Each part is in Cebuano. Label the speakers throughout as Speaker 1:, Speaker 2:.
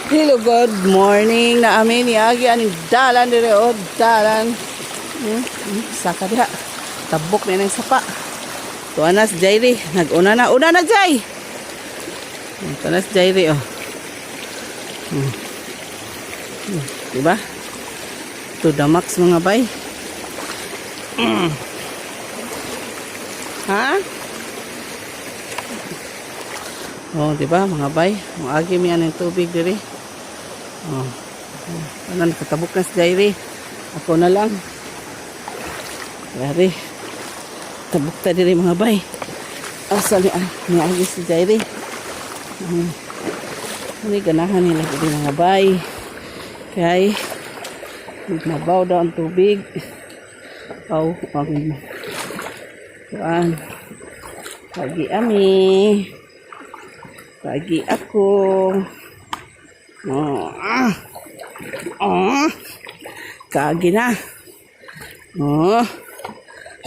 Speaker 1: Hello, good morning na amin ni Agi aning dalan dire, oh, dalan. Saka diha. Tabok na ng sapa. Tuwa na si Jairi. Nag-una na. Una na, Jay! Tuwa na si Jairi, oh. Diba? To the max, mga bay. Ha? Oh, di ba, mga bay? Moagi mi anang tubig diri. Oh. Ano, nakatabok na si Jairi. Ako na lang. Yari. Tabok ta diri, mga bay. Asa ni ah, niagi si Jairi. Ano ganahan nila diri, mga bay. Kay mabaw daw ang tubig. Aw, ang kuan. Pagi ami. Pagi ako. Oh, ah. Oh. Kagi na. Oh.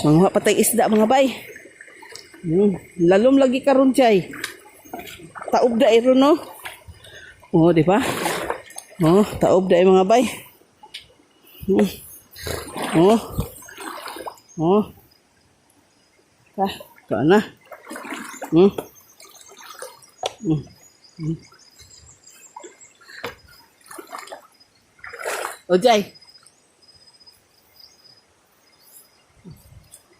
Speaker 1: Manguha pa tayong isda, mga bay. Lalom lagi karon, chay. Taob da iro, no. Oh, di ba? Oh, taob da mga bay. Oh. Oh. Ah, ito na. O, Jay.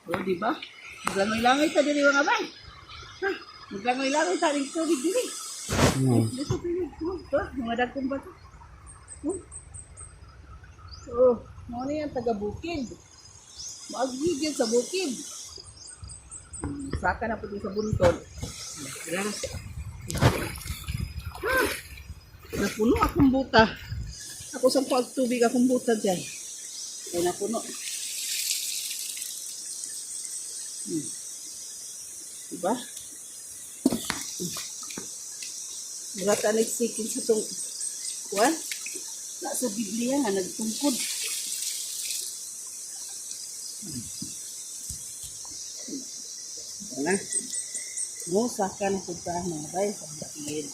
Speaker 1: O, di ba? Maglangoy-langoy ta diri, mga bay. Ha? Maglangoy-langoy ta diri tubig diri. Dito tubig. Oh, ito, mga dagkong bato. Oh. Oh, mo ni ang taga bukid. Maagigil sa bukid. Saka na po din sa buntod. Tara. Ah, napuno akong buta. Ako sa pagtubig akong buta dyan. Ay, napuno. Diba? Wala ta nagsikin sa tong kuan. Na sa Biblia nga nagtungkod. Wala. Mo saka na pud ta, mga bay, sa bukid.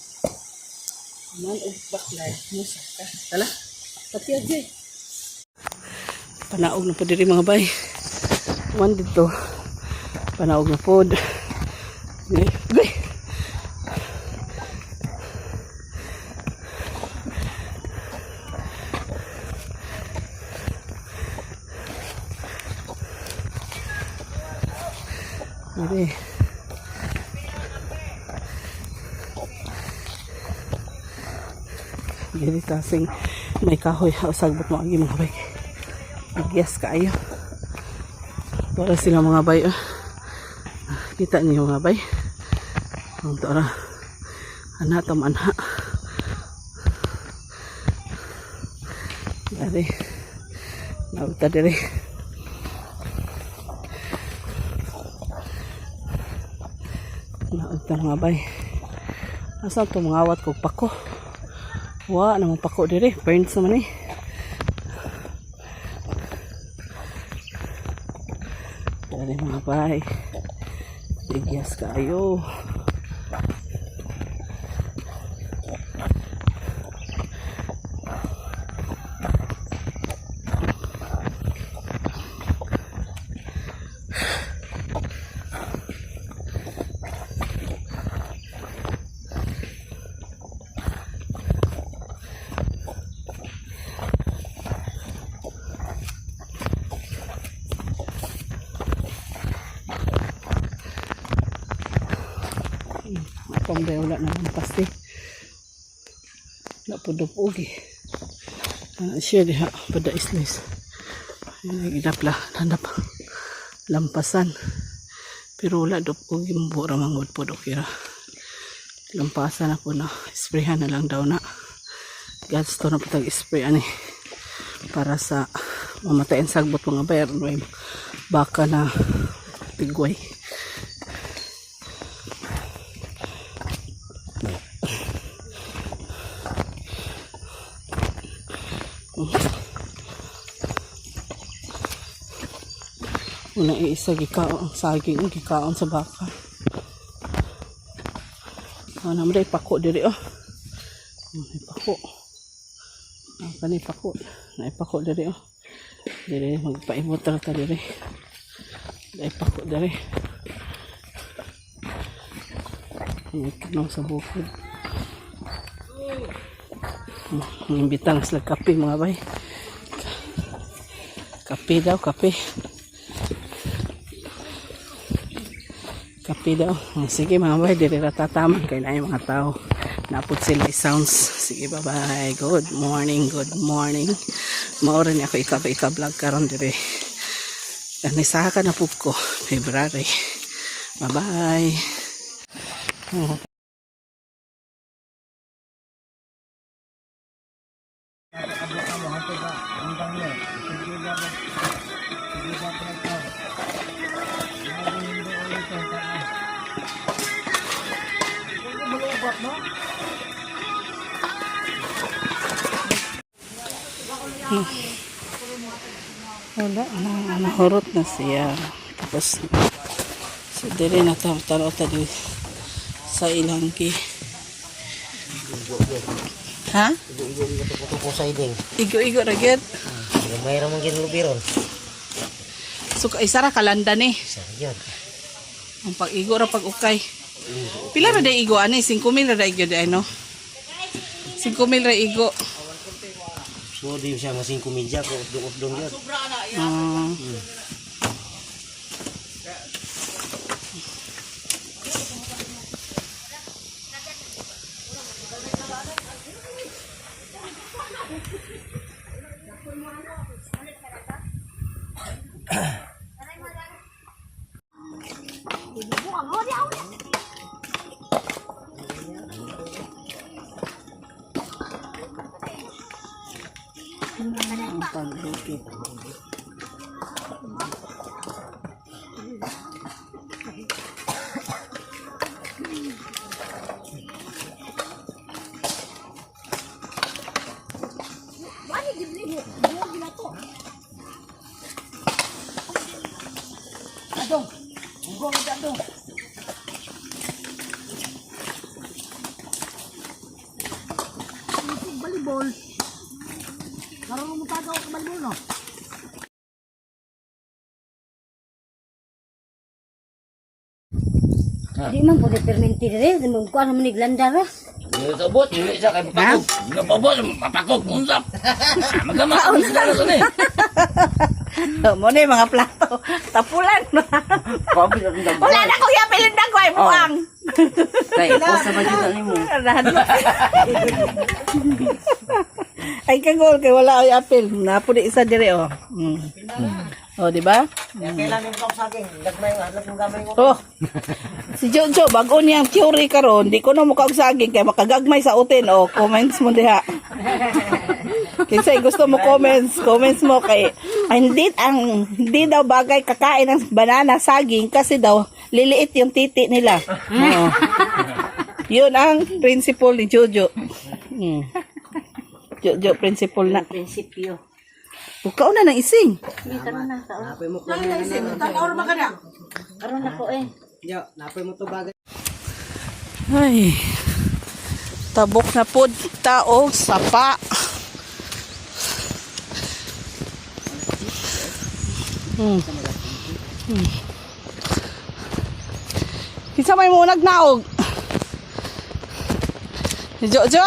Speaker 1: Man og baklay, mo saka. Tala. Pati ajay. Panaog na po diri, mga bay. Man dito. Panaog na pod. Gay. Gay. Diri. Diri tasing may kahoy o sagbot mo agi, mga bay. Nagyas kaayo. Wala sila, mga bay. Oh. Kita niyo, mga bay. Ang tara. Ana tam anha. Dari. Nauta diri. Nauta, mga bay. Asa to mga awat ko pako? Wa naman pako diri. Burns naman eh. Dari, mga bay. Bigyas kayo. Pambay wala naman pasti. Wala po dupog eh. Ano siya diha pada islis. Ay, gidapla hanap lampasan. Pero wala dupog yung bura mangod po dokira. Lampasan na po na. Sprayhan na lang daw na. Gasto na po tag spray ani para sa mamatayin sagbot, mga bayar, may baka na tigway. Una isa gikaon saging gikaon sa baka. Ano naman day pako diri, oh. May pako. Ang kani pako. Naipako diri oh. Diri magpaibot ra ta diri. Naipako diri. May tanong sa bukid. Imbitang sila kape, mga bay. Kape daw, kape. Kape daw. Oh, sige, mga bay, diri ra tataman kay naay mga tao. Napot sila sounds. Sige, bye-bye. Good morning, good morning. Maura ni ako ika vlog karon diri. Kanisaka na pud ko, February. Bye-bye. Oh. Wala na, nahurot na siya. Tapos, so diri na tanaw ta di sa ilang ki. Ha?
Speaker 2: Igo ko sa iding.
Speaker 1: Igo-igo ra gyud.
Speaker 2: Gamay ra man ginlubiron.
Speaker 1: So isa ra kalanda ni.
Speaker 2: Sayod.
Speaker 1: Ang pag-igo ra pag ukay. Pila ra day igo ani? 5,000 ra day gyud ay no. 5,000 ra igo.
Speaker 2: So di siya nga 5 milya ko udong-udong yun.
Speaker 1: Ah. Ang pagbukid.
Speaker 3: Di man pwede perminti rin, di man kuha naman iglanda ra.
Speaker 4: Sabot, dili siya kay mapakog. Mapabot, mapakog, munsap. Magama, sila na ni.
Speaker 1: Oh, mo na yung mga plato. Tapulan. Wala na kuya, pilindan ko ay buang.
Speaker 2: Tay, usa ba jud nimo?
Speaker 1: Ay kagol kay wala ay apel. Napo di isa dire oh. Oh, di ba?
Speaker 2: Kailan yung saging? Gagmay nga, hadlok yung gamay ko.
Speaker 1: Oh. Si Jojo, bago niyang theory karon, di ko na mukha og saging kay makagagmay sa utin. Oh, comments mo diha. Kinsa gusto mo comments, comments mo kay ay, hindi ang hindi daw bagay kakain ng banana saging kasi daw liliit yung titi nila. Oo. Yun ang principle ni Jojo. Jojo principle na.
Speaker 3: Prinsipyo.
Speaker 1: Bukaw na ng ising.
Speaker 3: Hindi, karon na. Karon
Speaker 2: Napoy mo ko.
Speaker 3: Karon na ko eh.
Speaker 2: Yo, napoy mo to bagay.
Speaker 1: Ay. Tabok na po tao sapa. Kinsa may mo nagnaog? Si Jojo.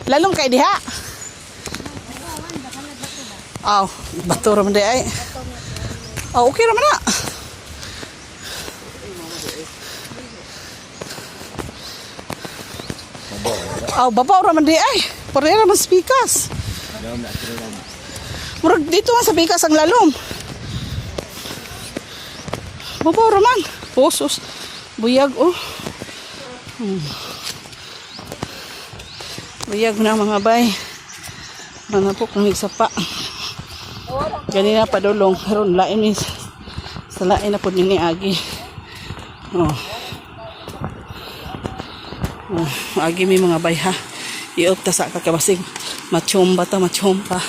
Speaker 1: Lalong kay diha. Aw, bato ra man di ay. Aw, okay ra man na. Aw, babaw ra man di ay. Parera man sa pikas. Murag dito man sa pikas ang lalom. Babaw ra man. Posos. Buyag oh. Buyag na, mga bay. Manapok ng sapa. Ganina padulong karon lain ni sa lain na pud ni agi. Oh. Oh, agi mi, mga bay, ha. Iop ta sa kakabasing. Machomba ta, machomba.